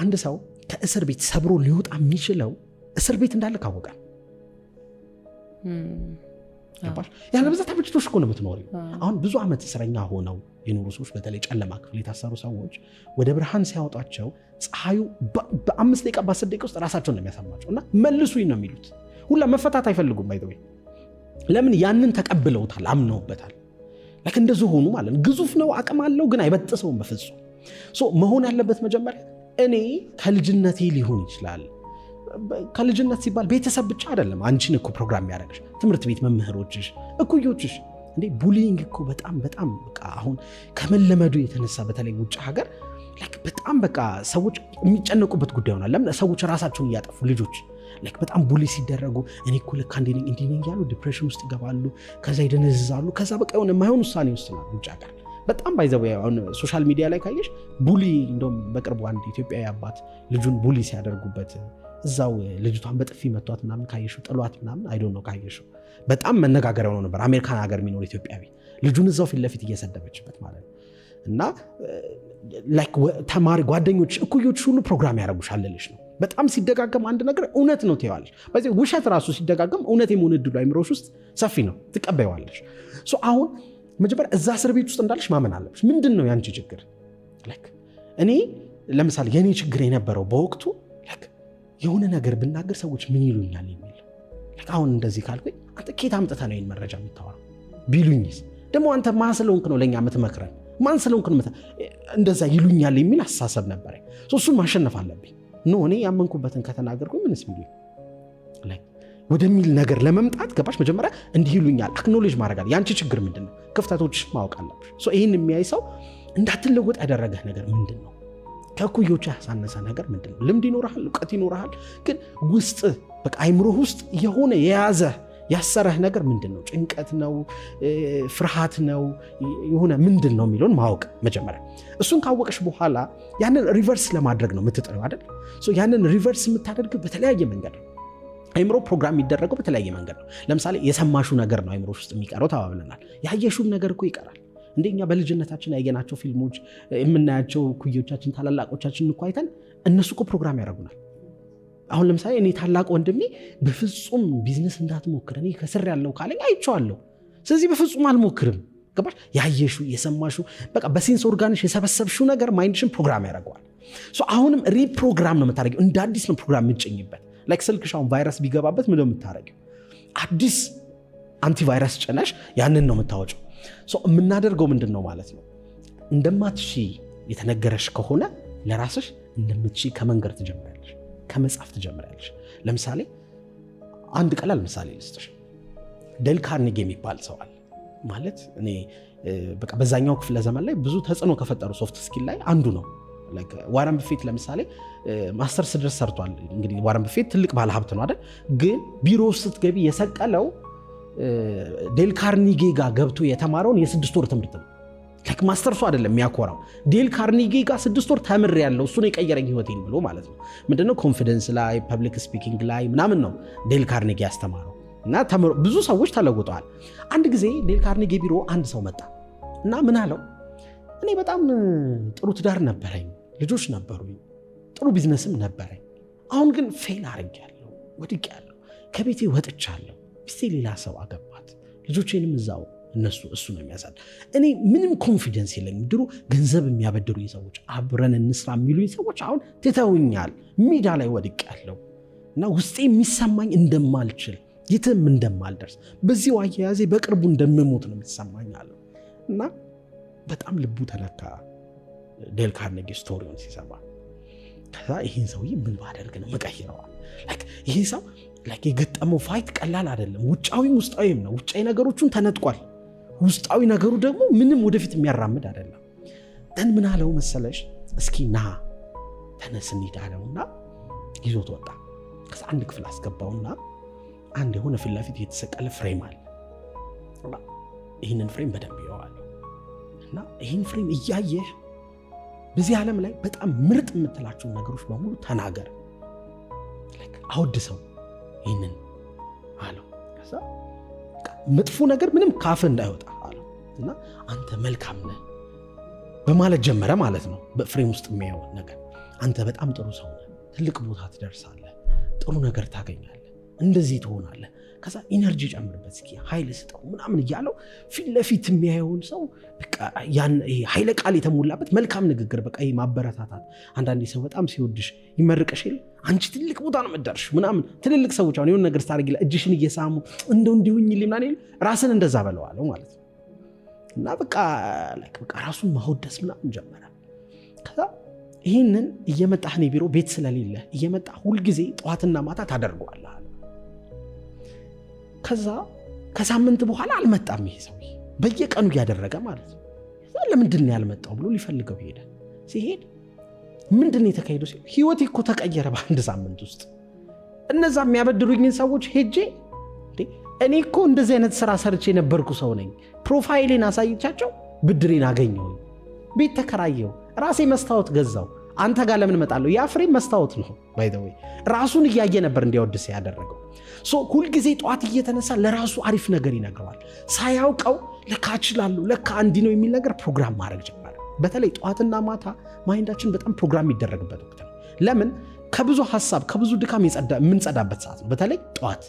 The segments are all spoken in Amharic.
አንድ ሰው ከእስር ቤት ሰብሮ ሊወጣ የሚችለው እስር ቤት እንዳለ ካወቀ። ገባሽ? ያለበለዚያ ተመችቶሽ እኮ ነው የምትኖሪው። አሁን ብዙ ዓመት እስረኛ ሆነው የኖሩ ሰዎች፣ በተለይ ጨለማ ክፍል የታሰሩ ሰዎች ወደ ብርሃን ሲያወጧቸው ፀሐዩ በ5 ደቂቃ በ10 ደቂቃ ውስጥ ራሳቸውን ነው የሚያሳማቸው እና መልሱኝ ነው የሚሉት። ሁላ መፈታት አይፈልጉም። By the way ለምን? ያንን ተቀብለውታል፣ አምነውበታል። Like እንደዚሁ ሆኑ ማለት ነው። ግዙፍ ነው፣ አቅም አለው፣ ግን አይበጥሰውም በፍጹም። So መሆን ያለበት መጀመሪያ እኔ ከልጅነቴ ሊሆን ይችላል። ከልጅነት ሲባል ቤተሰብ ብቻ አይደለም አንቺን እኮ ፕሮግራም የሚያደርግሽ፣ ትምህርት ቤት፣ መምህሮችሽ፣ እኩዮችሽ። እንዴ bullying እኮ በጣም በጣም በቃ አሁን ከመለመዱ የተነሳ በተለይ ውጭ ሀገር like በጣም በቃ ሰዎች የሚጨነቁበት ጉዳይ ሆኗል። ለምን? ሰዎች ራሳቸውን እያጠፉ፣ ልጆች like በጣም bully ሲደረጉ እኔ እኮ ልክ እንዲህ ነኝ፣ እንዲህ ነኝ እያሉ depression ውስጥ ይገባሉ። ከዛ ይደነዝዛሉ። ከዛ በቃ የሆነ የማይሆን ውሳኔ ይወስናሉ። ውጭ ሀገር በጣም by the way አሁን social media ላይ ካየሽ bully፣ እንደውም በቅርቡ አንድ ኢትዮጵያዊ አባት ልጁን bully ሲያደርጉበት እዛው ልጅቷን በጥፊ መቷት ምናምን ካየሽው፣ ጥሏት ምናምን፣ I don't know ካየሽው፣ በጣም መነጋገሪያ ሆኖ ነበር። አሜሪካን ሀገር የሚኖር ኢትዮጵያዊ ልጁን እዛው ፊት ለፊት እየሰደበችበት ማለት ነው። እና like ተማሪ ጓደኞች፣ እኩዮች ሁሉ ፕሮግራም ያደርጉሻል ልልሽ ነው። በጣም ሲደጋገም አንድ ነገር እውነት ነው ትይዋለሽ። በዚህ ውሸት ራሱ ሲደጋገም እውነት የመሆን እድሉ አይምሮሽ ውስጥ ሰፊ ነው፣ ትቀበይዋለሽ። So አሁን መጀመሪያ እዛ እስር ቤት ውስጥ እንዳለሽ ማመን አለብሽ። ምንድን ነው ያንቺ ችግር? Like እኔ ለምሳሌ የኔ ችግር የነበረው በወቅቱ like የሆነ ነገር ብናገር ሰዎች ምን ይሉኛል የሚል። Like አሁን እንደዚህ ካልኩኝ አንተ ኬት አምጥተህ ነው ይህን መረጃ የምታወራው ቢሉኝስ፣ ደግሞ አንተ ማን ስለሆንክ ነው ለእኛ የምትመክረን፣ ማን ስለሆንክ ነው፣ እንደዛ ይሉኛል የሚል አስተሳሰብ ነበረ። እሱን ማሸነፍ አለብኝ። No፣ እኔ ያመንኩበትን ከተናገርኩኝ ምንስ ቢሉኝ ወደሚል ነገር ለመምጣት፣ ገባሽ? መጀመሪያ እንዲህ ይሉኛል acknowledge ማድረግ አለ። የአንቺ ችግር ምንድን ነው? ክፍተቶች ማወቅ አለብሽ። ይህን የሚያይ ሰው እንዳትለወጥ ያደረገህ ነገር ምንድን ነው? ከእኩዮች ያሳነሰ ነገር ምንድን ነው? ልምድ ይኖርሃል፣ እውቀት ይኖርሃል፣ ግን ውስጥ በቃ አይምሮህ ውስጥ የሆነ የያዘ ያሰረህ ነገር ምንድን ነው? ጭንቀት ነው? ፍርሃት ነው? የሆነ ምንድን ነው የሚለውን ማወቅ መጀመሪያ። እሱን ካወቅሽ በኋላ ያንን reverse ለማድረግ ነው የምትጥሪው አይደል? ያንን reverse የምታደርገው በተለያየ መንገድ ነው። አይምሮ ፕሮግራም የሚደረገው በተለያየ መንገድ ነው። ለምሳሌ የሰማሽው ነገር ነው አይምሮሽ ውስጥ የሚቀረው ተባብለናል። ያየሽውም ነገር እኮ ይቀራል። እንደኛ በልጅነታችን ያየናቸው ፊልሞች፣ የምናያቸው እኩዮቻችን፣ ታላላቆቻችን እኮ አይተን እነሱ እኮ ፕሮግራም ያደርጉናል። አሁን ለምሳሌ እኔ ታላቅ ወንድሜ በፍጹም ቢዝነስ እንዳትሞክር እኔ ከስሬያለሁ ካለኝ አይቼዋለሁ። ስለዚህ በፍጹም አልሞክርም። ገባሽ? ያየሽው፣ የሰማሽው፣ በቃ በ sense organ ሽ የሰበሰብሽው ነገር mind ሽን ፕሮግራም ያደርገዋል። አሁንም reprogram ነው የምታደርጊው። እንደ አዲስ ነው ፕሮግራም የምትጭኝበት። Like ስልክሽ አሁን ቫይረስ ቢገባበት ምንድነው የምታደርጊው? አዲስ antivirus ጭነሽ ያንን ነው የምታወጪው። የምናደርገው ምንድን ነው ማለት ነው? እንደማትችዪ የተነገረሽ ከሆነ ለራስሽ እንደምትችዪ ከመንገር ትጀምሪያለሽ፣ ከመጻፍ ትጀምሪያለሽ። ለምሳሌ አንድ ቀላል ምሳሌ ልስጥሽ። ዴል ካርኔጊ የሚባል ሰው አለ። ማለት እኔ በቃ በዛኛው ክፍለ ዘመን ላይ ብዙ ተጽዕኖ ከፈጠሩ soft skill ላይ አንዱ ነው። ዋረን በፌት ለምሳሌ ማስተርስ ድረስ ሰርቷል። እንግዲህ ዋረን በፌት ትልቅ ባለሀብት ነው አይደል? ግን ቢሮ ውስጥ ስትገቢ የሰቀለው ዴል ካርኒጌ ጋር ገብቶ የተማረውን የ6 ወር ትምህርት ነው። Like ማስተርሱ አይደለም የሚያኮራው። ዴል ካርኒጌ ጋር 6 ወር ተምሬያለሁ፣ እሱ ነው የቀየረኝ ህይወቴን ብሎ ማለት ነው። ምንድነው confidence ላይ፣ public speaking ላይ ምናምን ነው ዴል ካርኔጌ ያስተማረው እና ብዙ ሰዎች ተለውጠዋል። አንድ ጊዜ ዴል ካርኔጌ ቢሮ አንድ ሰው መጣ እና ምን አለው? እኔ በጣም ጥሩ ትዳር ነበረኝ፣ ልጆች ነበሩኝ፣ ጥሩ ቢዝነስም ነበረኝ። አሁን ግን fail አድርጌያለሁ፣ ወድቄያለሁ፣ ከቤቴ ወጥቻለሁ። ሚስቴ ሌላ ሰው አገባት፣ ልጆቼንም እዛው እነሱ እሱ ነው የሚያሳድ። እኔ ምንም confidence የለኝም። ድሮ ገንዘብ የሚያበድሩኝ ሰዎች፣ አብረን እንስራ የሚሉኝ ሰዎች አሁን ትተውኛል። ሜዳ ላይ ወድቄያለሁ እና ውስጤ የሚሰማኝ እንደማልችል፣ የትም እንደማልደርስ፣ በዚሁ አያያዜ በቅርቡ እንደምሞት ነው የሚሰማኝ አለው እና በጣም ልቡ ተነካ ዴል ካርኔጊ story ውን ሲሰማ። ከዛ ይህን ሰውዬ ምን ባደርግ ነው መቀይረዋል? ይህ ሰው የገጠመው fight ቀላል አይደለም። ውጫዊም ውስጣዊም ነው። ውጫዊ ነገሮቹን ተነጥቋል። ውስጣዊ ነገሩ ደግሞ ምንም ወደፊት የሚያራምድ አይደለም። Then ምን አለው መሰለሽ? እስኪ ና ተነስ እንሂድ አለውና ይዞት ወጣ። ከዛ አንድ ክፍል አስገባውና አንድ የሆነ ፊት ለፊት የተሰቀለ frame አለ። ይህንን frame በደንብ ይየዋለሁ እና ይህን frame እያየህ በዚህ ዓለም ላይ በጣም ምርጥ የምትላቸውን ነገሮች በሙሉ ተናገር፣ አወድሰው ይህንን አለው። ከዛ መጥፎ ነገር ምንም ካፍህ እንዳይወጣ አለው እና አንተ መልካም ነህ በማለት ጀመረ ማለት ነው። በ frame ውስጥ የሚያየውን ነገር፣ አንተ ጥሩ ነህ፣ አንተ አንተ በጣም ጥሩ ሰው ነህ፣ ትልቅ ቦታ ትደርሳለህ፣ ጥሩ ነገር ታገኛለህ፣ እንደዚህ ትሆናለህ፣ ከዛ energy ጨምርበት እስኪ ኃይል ስጠው ምናምን እያለው ፊት ለፊት የሚያየውን ሰው በቃ ያን ይሄ ኃይለ ቃል የተሞላበት መልካም ንግግር፣ በቃ ይሄ ማበረታታት። አንዳንዴ ሰው በጣም ሲወድሽ ይመርቅሽ የለ፣ አንቺ ትልቅ ቦታ ነው የምትደርሺው ምናምን። ትልልቅ ሰዎች አሁን የሆነ ነገር ስታደርጊ እጅሽን እየሳሙ እንደው እንዲሁኝልኝ ምናምን ይሉ፣ ራስን እንደዛ በለዋለው ማለት ነው። እና በቃ like በቃ ራሱን ማወደስ ምናምን ጀመረ። ከዛ ይህንን እየመጣህ እኔ ቢሮ ቤት ስለሌለ እየመጣ ሁልጊዜ ጠዋትና ማታ ታደርገዋለህ አለ። ከዛ ከሳምንት በኋላ አልመጣም ይሄ ሰውዬ፣ በየቀኑ እያደረገ ማለት ነው። ከዛ ለምንድን ነው ያልመጣው ብሎ ሊፈልገው ሄደ። ሲሄድ ምንድን ነው የተካሄደው ሲል ህይወቴ እኮ ተቀየረ በአንድ ሳምንት ውስጥ። እነዛ የሚያበድሩኝን ሰዎች ሄጄ እንዴ እኔ እኮ እንደዚህ አይነት ስራ ሰርቼ የነበርኩ ሰው ነኝ፣ profile ኤን አሳይቻቸው ብድሬን አገኘሁኝ፣ ቤት ተከራየሁ፣ ራሴ መስታወት ገዛው። አንተ ጋር ለምን እመጣለሁ? ያ frame መስታወት ነው። By the way ራሱን እያየ ነበር እንዲያወድስ ያደረገው። So ሁልጊዜ ጠዋት እየተነሳ ለራሱ አሪፍ ነገር ይነግረዋል። ሳያውቀው ለካ እችላለሁ፣ ለካ እንዲህ ነው የሚል ነገር ፕሮግራም ማድረግ ጀመረ። በተለይ ጠዋትና ማታ mind ኣችን በጣም ፕሮግራም የሚደረግበት ወቅት ነው። ለምን? ከብዙ ሀሳብ ከብዙ ድካም የምንጸዳበት ሰዓት ነው። በተለይ ጠዋት።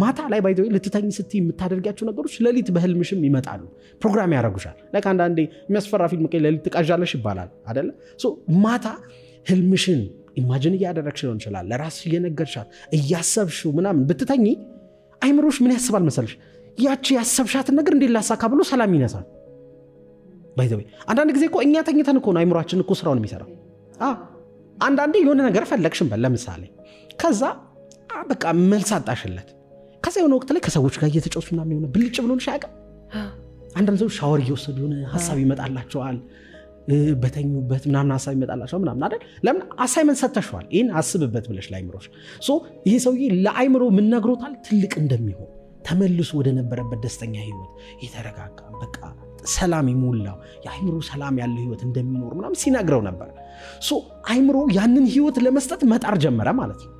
ማታ ላይ by the way ልትተኝ ስትይ የምታደርጊያቸው ነገሮች ሌሊት በህልምሽም ይመጣሉ፣ ፕሮግራም ያደርጉሻል። Like አንዳንዴ የሚያስፈራ ፊልም ሌሊት ትቃዣለሽ ይባላል አደለ? So ማታ ህልምሽን imagine እያደረግሽ ሊሆን ይችላል፣ ለራስሽ እየነገርሻት እያሰብሽው ምናምን ብትተኚ አይምሮሽ ምን ያስባል መሰለሽ? ያቺ ያሰብሻትን ነገር እንዴት ላሳካ ብሎ ሰላም ይነሳል። By the way አንዳንድ ጊዜ እኮ እኛ ተኝተን እኮ ነው አይምሯችን እኮ ስራውን የሚሰራው። አንዳንዴ የሆነ ነገር ፈለግሽን በል ለምሳሌ፣ ከዛ በቃ መልስ አጣሽለት። ከዛ የሆነ ወቅት ላይ ከሰዎች ጋር እየተጫወትሽ ምናምን የሆነ ብልጭ ብሎልሽ አያውቅም? አንዳንድ ሰዎች ሻወር እየወሰዱ የሆነ ሀሳብ ይመጣላቸዋል፣ በተኙበት ምናምን ሀሳብ ይመጣላቸዋል ምናምን አይደል? ለምን? Assignment ሰጥተሽዋል፣ ይህን አስብበት ብለሽ ለአይምሮሽ። So ይሄ ሰውዬ ለአይምሮ ምን ነግሮታል? ትልቅ እንደሚሆን፣ ተመልሶ ወደ ነበረበት ደስተኛ ህይወት፣ የተረጋጋ በቃ ሰላም የሞላው የአይምሮ ሰላም ያለው ህይወት እንደሚኖር ምናምን ሲነግረው ነበር። So አይምሮ ያንን ህይወት ለመስጠት መጣር ጀመረ ማለት ነው።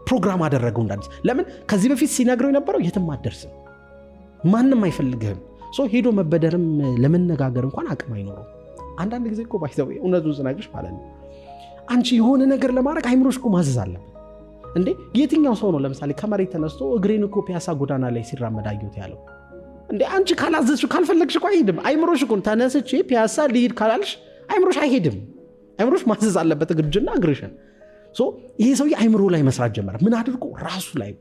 ፕሮግራም አደረገው እንዳዲስ። ለምን? ከዚህ በፊት ሲነግረው የነበረው የትም አትደርስም፣ ማንም አይፈልግህም። So ሄዶ መበደርም ለመነጋገር እንኳን አቅም አይኖረው። አንዳንድ ጊዜ እኮ by the way እውነቱን ስነግርሽ ማለት ነው አንቺ የሆነ ነገር ለማድረግ አይምሮሽ እኮ ማዘዝ አለበት። እንዴ የትኛው ሰው ነው ለምሳሌ ከመሬት ተነስቶ እግሬን እኮ ፒያሳ ጎዳና ላይ ሲራመድ አየሁት ያለው? እንዴ አንቺ ካላዘዝሽ ካልፈለግሽ እኮ አይሄድም። አይምሮሽ እኮ ተነስቼ ፒያሳ ልሂድ ካላልሽ አይምሮሽ አይሄድም። አይምሮሽ ማዘዝ አለበት እግርጅና እግርሽን። So ይሄ ሰውዬ አይምሮ ላይ መስራት ጀመረ። ምን አድርጎ? ራሱ ላይ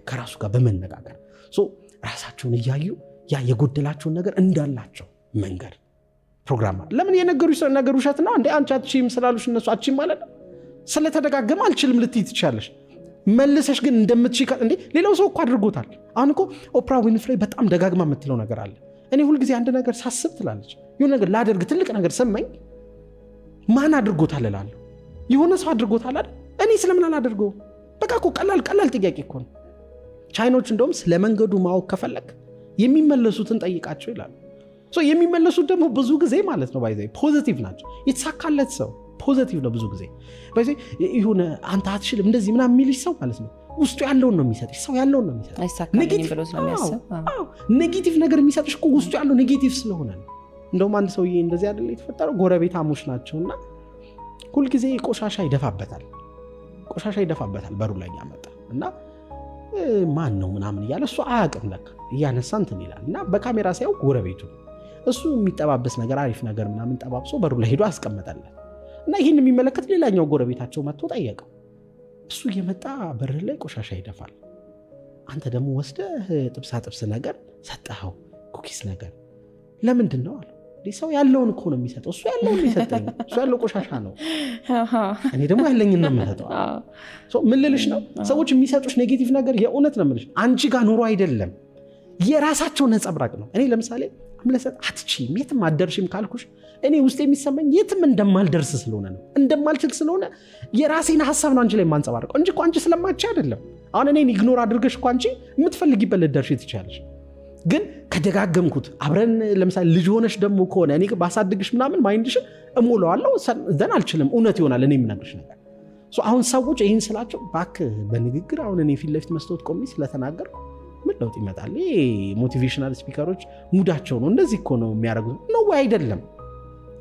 ከራሱ ጋር በመነጋገር። So ራሳቸውን እያዩ ያ የጎደላቸውን ነገር እንዳላቸው መንገር ፕሮግራም። ለምን? የነገሩሽ ነገር ውሸት ነው እንዴ? አንቺ አትችይም ስላሉሽ እነሱ አትችይም ማለት ነው። ስለተደጋገመ አልችልም ልትይ ትችያለሽ። መልሰሽ ግን እንደምትችይ እንዴ ሌላው ሰው እኮ አድርጎታል። አሁን እኮ ኦፕራ ዊንፍሬ በጣም ደጋግማ የምትለው ነገር አለ። እኔ ሁልጊዜ አንድ ነገር ሳስብ ትላለች፣ የሆነ ነገር ላደርግ ትልቅ ነገር ስመኝ ማን አድርጎታል እላለሁ። የሆነ ሰው አድርጎታል አይደል? እኔ ስለምን አላደርገውም? በቃ እኮ ቀላል ቀላል ጥያቄ እኮ ነው። ቻይኖች እንደውም ስለ መንገዱ ማወቅ ከፈለግ የሚመለሱትን ጠይቃቸው ይላሉ። የሚመለሱት ደግሞ ብዙ ጊዜ ማለት ነው by the way positive ናቸው። የተሳካለት ሰው positive ነው ብዙ ጊዜ። By the way የሆነ አንተ አትችልም እንደዚህ ምናምን የሚልሽ ሰው ማለት ነው ውስጡ ያለውን ነው የሚሰጥሽ። ሰው ያለውን ነው የሚሰጥሽ። አይሳካልኝም ብሎ ስለሚያስብ። Negative ነገር የሚሰጥሽ እኮ ውስጡ ያለው negative ስለሆነ ነው። እንደውም አንድ ሰውዬ እንደዚህ አይደለ የተፈጠረው፣ ጎረቤታሞች ናቸውና ሁልጊዜ ቆሻሻ ይደፋበታል፣ ቆሻሻ ይደፋበታል በሩ ላይ ያመጣ እና ማን ነው ምናምን እያለ፣ እሱ አያውቅም ለካ፣ እያነሳ እንትን ይላል እና በካሜራ ሳየው ጎረቤቱ ነው። እሱ የሚጠባበስ ነገር አሪፍ ነገር ምናምን ጠባብሶ በሩ ላይ ሄዶ አስቀመጠለት እና ይህን የሚመለከት ሌላኛው ጎረቤታቸው መጥቶ ጠየቀው። እሱ እየመጣ በር ላይ ቆሻሻ ይደፋል፣ አንተ ደግሞ ወስደህ ጥብሳ ጥብስ ነገር ሰጠኸው፣ cookies ነገር፣ ለምንድን ነው አለው። ሰው ያለውን እኮ ነው የሚሰጠው። እሱ ያለውን የሰጠኝ፣ እሱ ያለው ቆሻሻ ነው፣ እኔ ደግሞ ያለኝን ነው የምሰጠው። ምን ልልሽ ነው፣ ሰዎች የሚሰጡሽ negative ነገር የእውነት ነው የምልሽ አንቺ ጋር ኑሮ አይደለም፣ የራሳቸው ነጸብራቅ ነው። እኔ ለምሳሌ አምለሰት አትችይም፣ የትም አትደርሽም ካልኩሽ እኔ ውስጥ የሚሰማኝ የትም እንደማልደርስ ስለሆነ ነው፣ እንደማልችል ስለሆነ የራሴን ሀሳብ ነው አንቺ ላይ የማንጸባርቀው እንጂ እኮ አንቺ ስለማትችይ አይደለም። አሁን እኔን ignore አድርገሽ እኮ አንቺ የምትፈልጊበት ልትደርሺ ትችያለሽ። ግን ከደጋገምኩት አብረን ለምሳሌ ልጅ ሆነሽ ደግሞ ከሆነ እኔ ባሳድግሽ ምናምን mind ሽን እሞላዋለሁ፣ then አልችልም እውነት ይሆናል እኔ የምነግርሽ ነገር። አሁን ሰዎች ይህን ስላቸው እባክህ በንግግር አሁን እኔ ፊት ለፊት መስታወት ቆሜ ስለተናገርኩ ምን ለውጥ ይመጣል? Motivational speaker ኦች ሙዳቸው ነው፣ እንደዚህ እኮ ነው የሚያደርጉት ነው ወይ? አይደለም።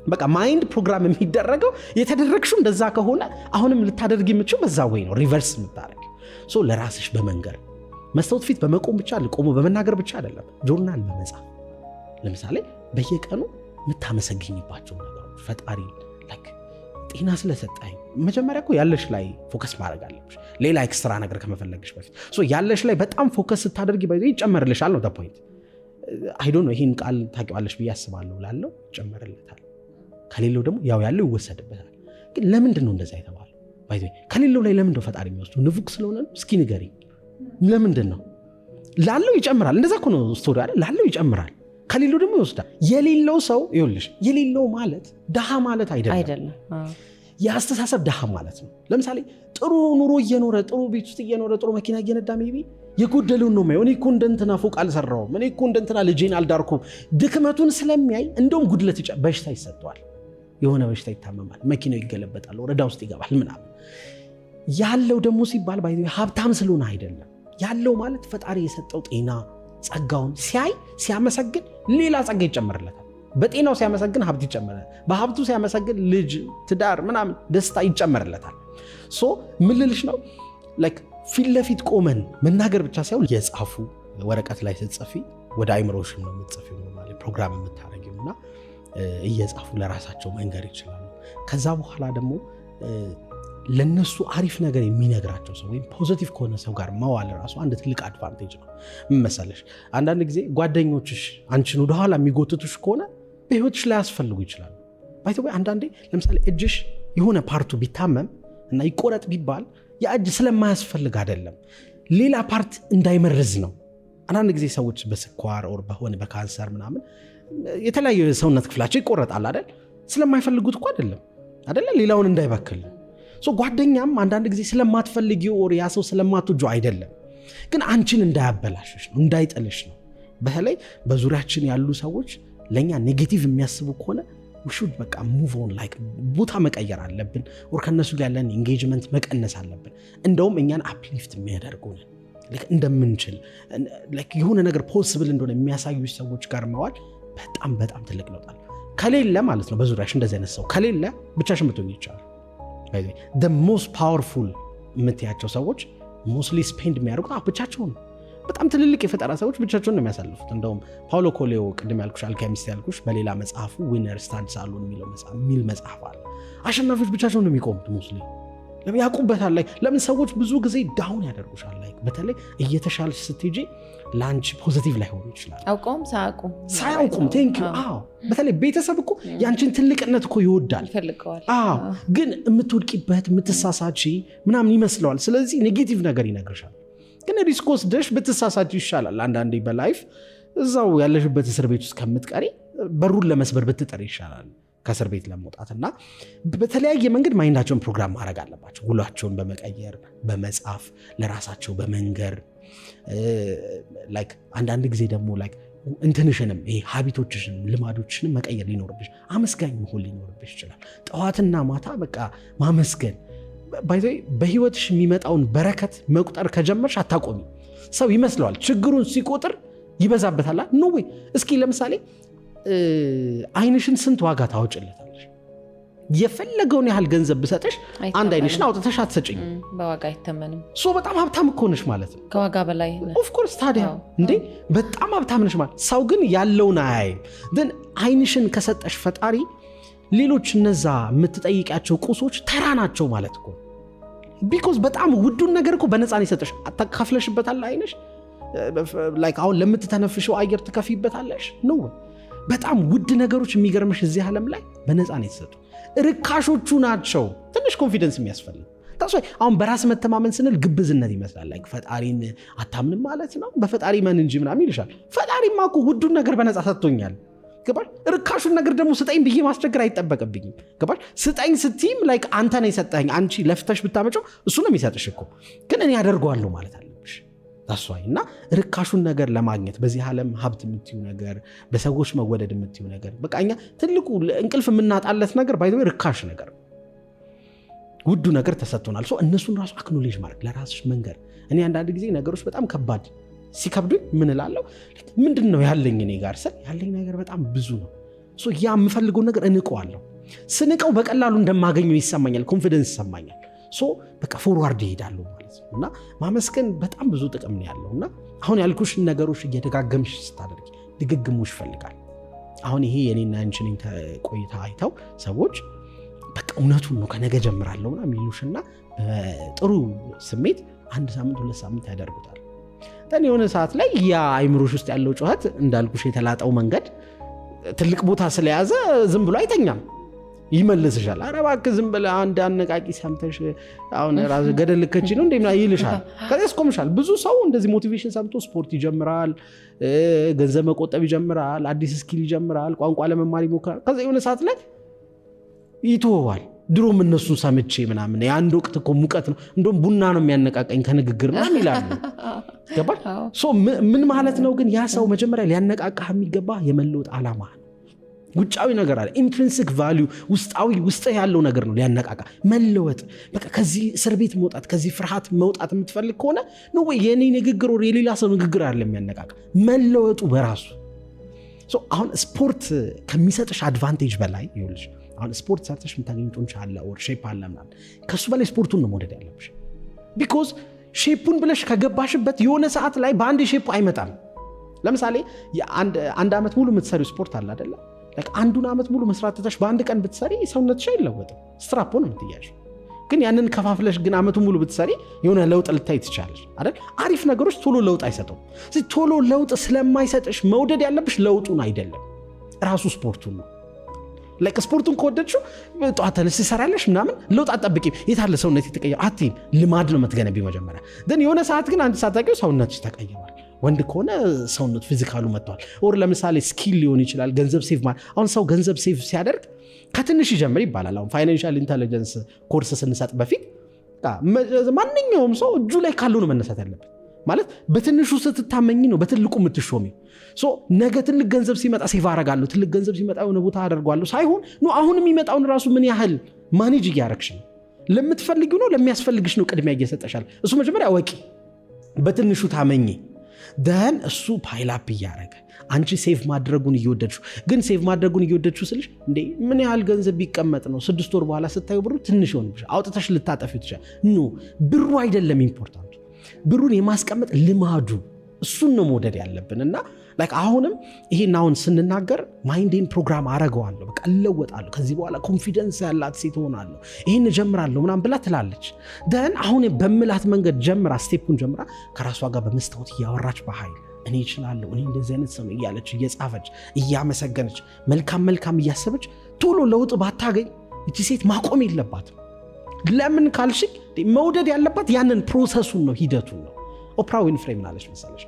በቃ mind program የሚደረገው የተደረግሽው እንደዛ ከሆነ አሁንም ልታደርግ የምትችው በዛ way ነው reverse የምታደርግ። So ለራስሽ በመንገር፣ መስታወት ፊት በመቆም ብቻ፣ ቆሞ በመናገር ብቻ አይደለም፣ ጆርናል በመጻፍ። ለምሳሌ በየቀኑ የምታመሰግኝባቸው ነገሮች፣ ፈጣሪ like ጤና ስለሰጠኝ። መጀመሪያ እኮ ያለሽ ላይ focus ማድረግ አለብሽ፣ ሌላ extra ነገር ከመፈለግሽ በፊት። So ያለሽ ላይ በጣም focus ስታደርጊ by the way ይጨመርልሻል ነው the point። I don't know ይህን ቃል ታውቂዋለሽ ብዬ አስባለሁ። ላለው ይጨመርለታል፣ ከሌለው ደግሞ ያው ያለው ይወሰድበታል። ግን ለምንድን ነው እንደዛ የተባለው? By the way ከሌለው ላይ ለምንድን ነው ፈጣሪ የሚወስዱ? ንፉግ ስለሆነ ነው? እስኪ ንገሪኝ፣ ለምንድን ነው? ላለው ይጨምራል። እንደዛ እኮ ነው story አይደል? ላለው ይጨምራል፣ ከሌለው ደግሞ ይወስዳል። የሌለው ሰው፣ ይኸውልሽ፣ የሌለው ማለት ድሃ ማለት አይደለም። አይደለም። የአስተሳሰብ ድሃ ማለት ነው። ለምሳሌ ጥሩ ኑሮ እየኖረ፣ ጥሩ ቤት ውስጥ እየኖረ፣ ጥሩ መኪና እየነዳ maybe የጎደለውን ነው የሚያየው። እኔ እኮ እንደ እንትና ፎቅ አልሰራውም፣ እኔ እኮ እንደ እንትና ልጄን አልዳርኩም። ድክመቱን ስለሚያይ እንደውም ጉድለት፣ በሽታ ይሰጠዋል። የሆነ በሽታ ይታመማል፣ መኪናው ይገለበጣል፣ ወረዳ ውስጥ ይገባል ምናምን። ያለው ደግሞ ሲባል by the way ሀብታም ስለሆነ አይደለም። ያለው ማለት ፈጣሪ የሰጠው ጤና፣ ጸጋውን ሲያይ፣ ሲያመሰግን ሌላ ጸጋ ይጨመርለታል። በጤናው ሲያመሰግን ሀብት ይጨመርለታል። በሀብቱ ሲያመሰግን ልጅ፣ ትዳር፣ ምናምን ደስታ ይጨመርለታል። So ምን ልልሽ ነው፣ like ፊት ለፊት ቆመን መናገር ብቻ ሳይሆን የጻፉ ወረቀት ላይ ስትጽፊ ወደ አይምሮሽም ነው የምትጽፊው፣ normally program የምታደርጊው። እና እየጻፉ ለራሳቸው መንገር ይችላሉ። ከዛ በኋላ ደግሞ ለነሱ አሪፍ ነገር የሚነግራቸው ሰው ወይም positive ከሆነ ሰው ጋር መዋል ራሱ አንድ ትልቅ advantage ነው። ምን መሰለሽ፣ አንዳንድ ጊዜ ጓደኞችሽ አንቺን ወደኋላ የሚጎትቱሽ ከሆነ በህይወትሽ ላይ ያስፈልጉ ይችላሉ። By the way አንዳንዴ ለምሳሌ እጅሽ የሆነ part ኡ ቢታመም እና ይቆረጥ ቢባል ያ እጅ ስለማያስፈልግ አይደለም፣ ሌላ part እንዳይመርዝ ነው። አንዳንድ ጊዜ ሰዎች በስኳር or በሆነ በካንሰር ምናምን የተለያዩ የሰውነት ክፍላቸው ይቆረጣል አይደል? ስለማይፈልጉት እኮ አይደለም አይደለ? ሌላውን እንዳይበክል። So ጓደኛም አንዳንድ ጊዜ ስለማትፈልጊው or ያ ሰው ስለማትወጂው አይደለም፣ ግን አንቺን እንዳያበላሽሽ ነው፣ እንዳይጥልሽ ነው። በተለይ በዙሪያችን ያሉ ሰዎች ለእኛ negative የሚያስቡ ከሆነ we should በቃ move on፣ like ቦታ መቀየር አለብን፣ or ከእነሱ ጋር ያለን engagement መቀነስ አለብን። እንደውም እኛን uplift የሚያደርጉንን፣ እንደምንችል፣ የሆነ ነገር possible እንደሆነ የሚያሳዩ ሰዎች ጋር መዋል በጣም በጣም ትልቅ ለውጥ አለ። ከሌለ ማለት ነው፣ በዙሪያሽ እንደዚህ አይነት ሰው ከሌለ ብቻሽን ብትሆኚ ይቻላል። Most powerful የምትያቸው ሰዎች mostly spend የሚያደርጉት ብቻቸውን ነው። በጣም ትልልቅ የፈጠራ ሰዎች ብቻቸውን ነው የሚያሳልፉት። እንደውም ፓውሎ ኮሌዮ፣ ቅድም ያልኩሽ Alchemist ያልኩሽ፣ በሌላ መጽሐፉ Winner Stands Alone የሚል መጽሐፍ አለ። አሸናፊዎች ብቻቸውን ነው የሚቆሙት mostly፣ ያውቁበታል። Like ለምን ሰዎች ብዙ ጊዜ down ያደርጉሻል። Like በተለይ እየተሻለሽ ስትሄጂ ለአንቺ positive ላይሆኑ ይችላል። አውቀውም ሳያውቁም። ሳያውቁም። Thank you። አዎ፣ በተለይ ቤተሰብ እኮ ያንቺን ትልቅነት እኮ ይወዳል፣ ይፈልገዋል። አዎ፣ ግን የምትወድቂበት፣ የምትሳሳቺ ምናምን ይመስለዋል። ስለዚህ negative ነገር ይነግርሻል። ግን risk ወስደሽ ብትሳሳቺ ይሻላል። አንዳንዴ በ life እዛው ያለሽበት እስር ቤት ውስጥ ከምትቀሪ በሩን ለመስበር ብትጥሪ ይሻላል ከእስር ቤት ለመውጣት። እና በተለያየ መንገድ mind ኣቸውን program ማድረግ አለባቸው። ውሏቸውን በመቀየር፣ በመጻፍ፣ ለራሳቸው በመንገር፣ like አንዳንድ ጊዜ ደግሞ like እንትንሽንም ይሄ habit ኦችሽንም ልማዶችሽንም መቀየር ሊኖርብሽ፣ አመስጋኝ መሆን ሊኖርብሽ ይችላል። ጠዋትና ማታ በቃ ማመስገን። By the way በህይወትሽ የሚመጣውን በረከት መቁጠር ከጀመርሽ አታቆሚ። ሰው ይመስለዋል ችግሩን ሲቆጥር ይበዛበታል። No way። እስኪ ለምሳሌ አይንሽን ስንት ዋጋ ታወጭለታለሽ? የፈለገውን ያህል ገንዘብ ብሰጥሽ አንድ አይንሽን አውጥተሽ አትሰጭኝም። በዋጋ አይተመንም። So በጣም ሀብታም እኮ ነሽ ማለት ነው። ከዋጋ በላይ። Of course፣ ታዲያ እንዴ በጣም ሀብታም ነሽ ማለት። ሰው ግን ያለውን አያይም። ግን አይንሽን ከሰጠሽ ፈጣሪ ሌሎች እነዛ የምትጠይቂያቸው ቁሶች ተራ ናቸው ማለት እኮ፣ because በጣም ውዱን ነገር እኮ በነፃ ነው የሰጠሽ። ከፍለሽበታል። አይንሽ like አሁን ለምትተነፍሽው አየር ትከፊበታለሽ? No። በጣም ውድ ነገሮች የሚገርምሽ እዚህ ዓለም ላይ በነፃ ነው የተሰጡ። ርካሾቹ ናቸው ትንሽ confidence የሚያስፈልግ። አሁን በራስ መተማመን ስንል ግብዝነት ይመስላል። Like ፈጣሪን አታምንም ማለት ነው፣ በፈጣሪ እመን እንጂ ምናምን ይልሻል። ፈጣሪማ እኮ ውዱን ነገር በነፃ ሰጥቶኛል። ገባሽ? ርካሹን ነገር ደግሞ ስጠኝ ብዬ ማስቸገር አይጠበቅብኝም። ገባሽ? ስጠኝ ስትይም like አንተ ነው የሰጠኸኝ፣ አንቺ ለፍተሽ ብታመጪው እሱ ነው የሚሰጥሽ እኮ፣ ግን እኔ አደርገዋለሁ ማለት አለብሽ። That's why እና ርካሹን ነገር ለማግኘት፣ በዚህ ዓለም ሀብት የምትዩ ነገር፣ በሰዎች መወደድ የምትዩ ነገር፣ በቃ እኛ ትልቁ እንቅልፍ የምናጣለት ነገር by the way ርካሽ ነገር ነው። ውዱ ነገር ተሰጥቶናል። So እነሱን ራሱ acknowledge ማድረግ፣ ለራስሽ መንገር። እኔ አንዳንድ ጊዜ ነገሮች በጣም ከባድ ሲከብዱኝ ምን እላለሁ? ምንድን ነው ያለኝ እኔ ጋር ስል ያለኝ ነገር በጣም ብዙ ነው። So ያ የምፈልገውን ነገር እንቀዋለሁ። ስንቀው በቀላሉ እንደማገኘው ይሰማኛል፣ confidence ይሰማኛል። So በቃ forward ይሄዳሉ ማለት ነው። እና ማመስገን በጣም ብዙ ጥቅም ነው ያለው። እና አሁን ያልኩሽን ነገሮች እየደጋገምሽ ስታደርጊ፣ ድግግሞሽ ይፈልጋል። አሁን ይሄ የኔና ያንቺን ቆይታ አይተው ሰዎች በቃ እውነቱን ነው፣ ከነገ ጀምራለሁ ምናምን ይሉሽና በጥሩ ስሜት አንድ ሳምንት፣ 2 ሳምንት ያደርጉታል። Then የሆነ ሰዓት ላይ ያ አይምሮሽ ውስጥ ያለው ጩኸት፣ እንዳልኩሽ የተላጠው መንገድ ትልቅ ቦታ ስለያዘ ዝም ብሎ አይተኛም፣ ይመልስሻል። ኧረ እባክህ ዝም ብለህ አንድ አነቃቂ ሰምተሽ አሁን ራስህ ገደል ልከቺ ነው እንደ ይልሻል። ከዚያ ያስቆምሻል። ብዙ ሰው እንደዚህ motivation ሰምቶ ስፖርት ይጀምራል፣ ገንዘብ መቆጠብ ይጀምራል፣ አዲስ skill ይጀምራል፣ ቋንቋ ለመማር ይሞክራል። ከዚያ የሆነ ሰዓት ላይ ይተወዋል። ድሮም እነሱን ሰምቼ ምናምን የአንድ ወቅት እኮ ሙቀት ነው፣ እንደውም ቡና ነው የሚያነቃቀኝ ከንግግር ምናምን ይላሉ። ገባሽ? ምን ማለት ነው ግን ያ ሰው መጀመሪያ ሊያነቃቃህ የሚገባ የመለወጥ ዓላማ ነው። ውጫዊ ነገር አለ፣ intrinsic value፣ ውስጣዊ ውስጥ ያለው ነገር ነው ሊያነቃቃ። መለወጥ፣ በቃ ከዚህ እስር ቤት መውጣት፣ ከዚህ ፍርሃት መውጣት የምትፈልግ ከሆነ ነው ወይ የኔ ንግግር ወይ የሌላ ሰው ንግግር አለ የሚያነቃቃ መለወጡ በራሱ። አሁን ስፖርት ከሚሰጥሽ advantage በላይ፣ ይኸውልሽ፣ አሁን ስፖርት ሰርተሽ የምታገኝ ጡንቻ አለ or shape አለ ምናምን፣ ከሱ በላይ ስፖርቱን ነው መውደድ ያለብሽ። Because shape ኡን ብለሽ ከገባሽበት የሆነ ሰዓት ላይ በአንድ shape ኡ አይመጣም። ለምሳሌ አንድ ዓመት ሙሉ የምትሰሪው ስፖርት አለ አይደለ? አንዱን ዓመት ሙሉ መስራት ትተሽ በአንድ ቀን ብትሰሪ ሰውነትሽ አይለወጥም። ስትራፖ ነው የምትያዥው። ግን ያንን ከፋፍለሽ ግን ዓመቱን ሙሉ ብትሰሪ የሆነ ለውጥ ልታይ ትችላለሽ አይደል? አሪፍ ነገሮች ቶሎ ለውጥ አይሰጡም። ቶሎ ለውጥ ስለማይሰጥሽ መውደድ ያለብሽ ለውጡን አይደለም፣ ራሱ ስፖርቱን ነው። Like ስፖርቱን ከወደድሽው ጠዋት ተነስተሽ ትሰሪያለሽ ምናምን፣ ለውጥ አትጠብቂም። የታለ ሰውነት የተቀየረ አትይም። ልማድ ነው የምትገነቢው መጀመሪያ። Then የሆነ ሰዓት ግን አንድ ሰዓት ታውቂው ሰውነትሽ ተቀይሯል። ወንድ ከሆነ ሰውነት physical ኡ መጥቷል። Or ለምሳሌ skill ሊሆን ይችላል፣ ገንዘብ save ማለት። አሁን ሰው ገንዘብ save ሲያደርግ ከትንሽ ይጀምር ይባላል። አሁን financial intelligence course ስንሰጥ በፊት ማንኛውም ሰው እጁ ላይ ካለው ነው መነሳት ያለበት። ማለት በትንሹ ስትታመኝ ነው በትልቁ የምትሾሚው። ነገ ትልቅ ገንዘብ ሲመጣ save አረጋለሁ፣ ትልቅ ገንዘብ ሲመጣ የሆነ ቦታ አደርጓለሁ ሳይሆን no፣ አሁን የሚመጣውን ራሱ ምን ያህል manage እያረግሽ ነው፣ ለምትፈልጊው ነው ለሚያስፈልግሽ ነው ቅድሚያ እየሰጠሻል። እሱ መጀመሪያ እወቂ፣ በትንሹ ታመኚ። Then እሱ pile up እያረገ አንቺ save ማድረጉን እየወደድሽው፣ ግን save ማድረጉን እየወደድሽው ስልሽ እንዴ ምን ያህል ገንዘብ ቢቀመጥ ነው 6 ወር በኋላ ስታዩ ብሩ ትንሽ ይሆንብሻል፣ አውጥተሽ ልታጠፊው ትችያለሽ። No፣ ብሩ አይደለም important ኡ፣ ብሩን የማስቀመጥ ልማዱ፣ እሱን ነው መውደድ ያለብን። እና like አሁንም ይሄን አሁን ስንናገር mind ኤን ፕሮግራም አረገዋለሁ፣ በቃ እለወጣለሁ፣ ከዚህ በኋላ confidence ያላት ሴት እሆናለሁ፣ ይሄን እጀምራለሁ ምናምን ብላ ትላለች። Then አሁን በምላት መንገድ ጀምራ፣ step ኡን ጀምራ፣ ከራሷ ጋር በመስታወት እያወራች በኃይል እኔ እችላለሁ፣ እኔ እንደዚህ አይነት ሰው እያለች፣ እየጻፈች፣ እያመሰገነች፣ መልካም መልካም እያሰበች ቶሎ ለውጥ ባታገኝ ይቺ ሴት ማቆም የለባትም። ለምን ካልሽ መውደድ ያለባት ያንን process ኡን ነው፣ ሂደቱን ነው። ኦፕራ ዊንፍሬ ምን አለች መሰለሽ?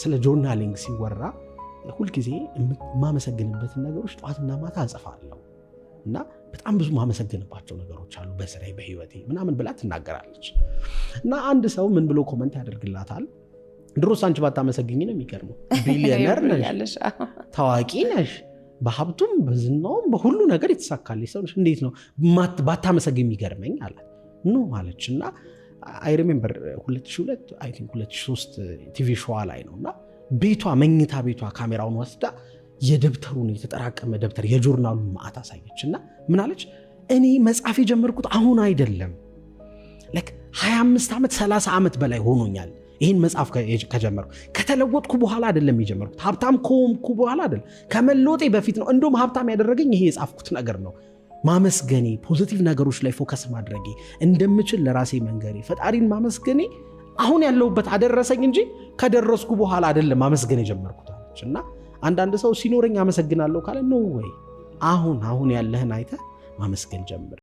ስለ journaling ሲወራ ሁልጊዜ የማመሰግንበትን ነገሮች ጠዋትና ማታ እጽፋለሁ እና በጣም ብዙ ማመሰግንባቸው ነገሮች አሉ በስራዬ፣ በህይወቴ ምናምን ብላ ትናገራለች። እና አንድ ሰው ምን ብሎ comment ያደርግላታል? ድሮስ አንቺ ባታመሰግኝ ነው የሚገርመው። ቢሊዮነር ነሽ፣ ታዋቂ ነሽ፣ በሀብቱም በዝናውም በሁሉ ነገር የተሳካልሽ ሰው ነሽ። እንዴት ነው ባታመሰግኝ የሚገርመኝ አላት። No አለች። እና I remember 2002፣ I think 2003 TV show ላይ ነው። እና ቤቷ፣ መኝታ ቤቷ ካሜራውን ወስዳ የደብተሩን፣ የተጠራቀመ ደብተር፣ የጆርናሉን ማዕት አሳየች። እና ምን አለች? እኔ መጻፍ የጀመርኩት አሁን አይደለም፣ like 25 ዓመት፣ 30 ዓመት በላይ ሆኖኛል ይህን መጻፍ ከጀመርኩ። ከተለወጥኩ በኋላ አይደለም የጀመርኩት፣ ሀብታም ከሆንኩ በኋላ አይደለም፣ ከመለወጤ በፊት ነው። እንደውም ሀብታም ያደረገኝ ይሄ የጻፍኩት ነገር ነው። ማመስገኔ፣ positive ነገሮች ላይ focus ማድረጌ፣ እንደምችል ለራሴ መንገሬ፣ ፈጣሪን ማመስገኔ አሁን ያለሁበት አደረሰኝ እንጂ ከደረስኩ በኋላ አይደለም ማመስገን የጀመርኩት አለች። እና አንዳንድ ሰው ሲኖረኝ አመሰግናለሁ ካለ no way፣ አሁን አሁን ያለህን አይተህ ማመስገን ጀምር።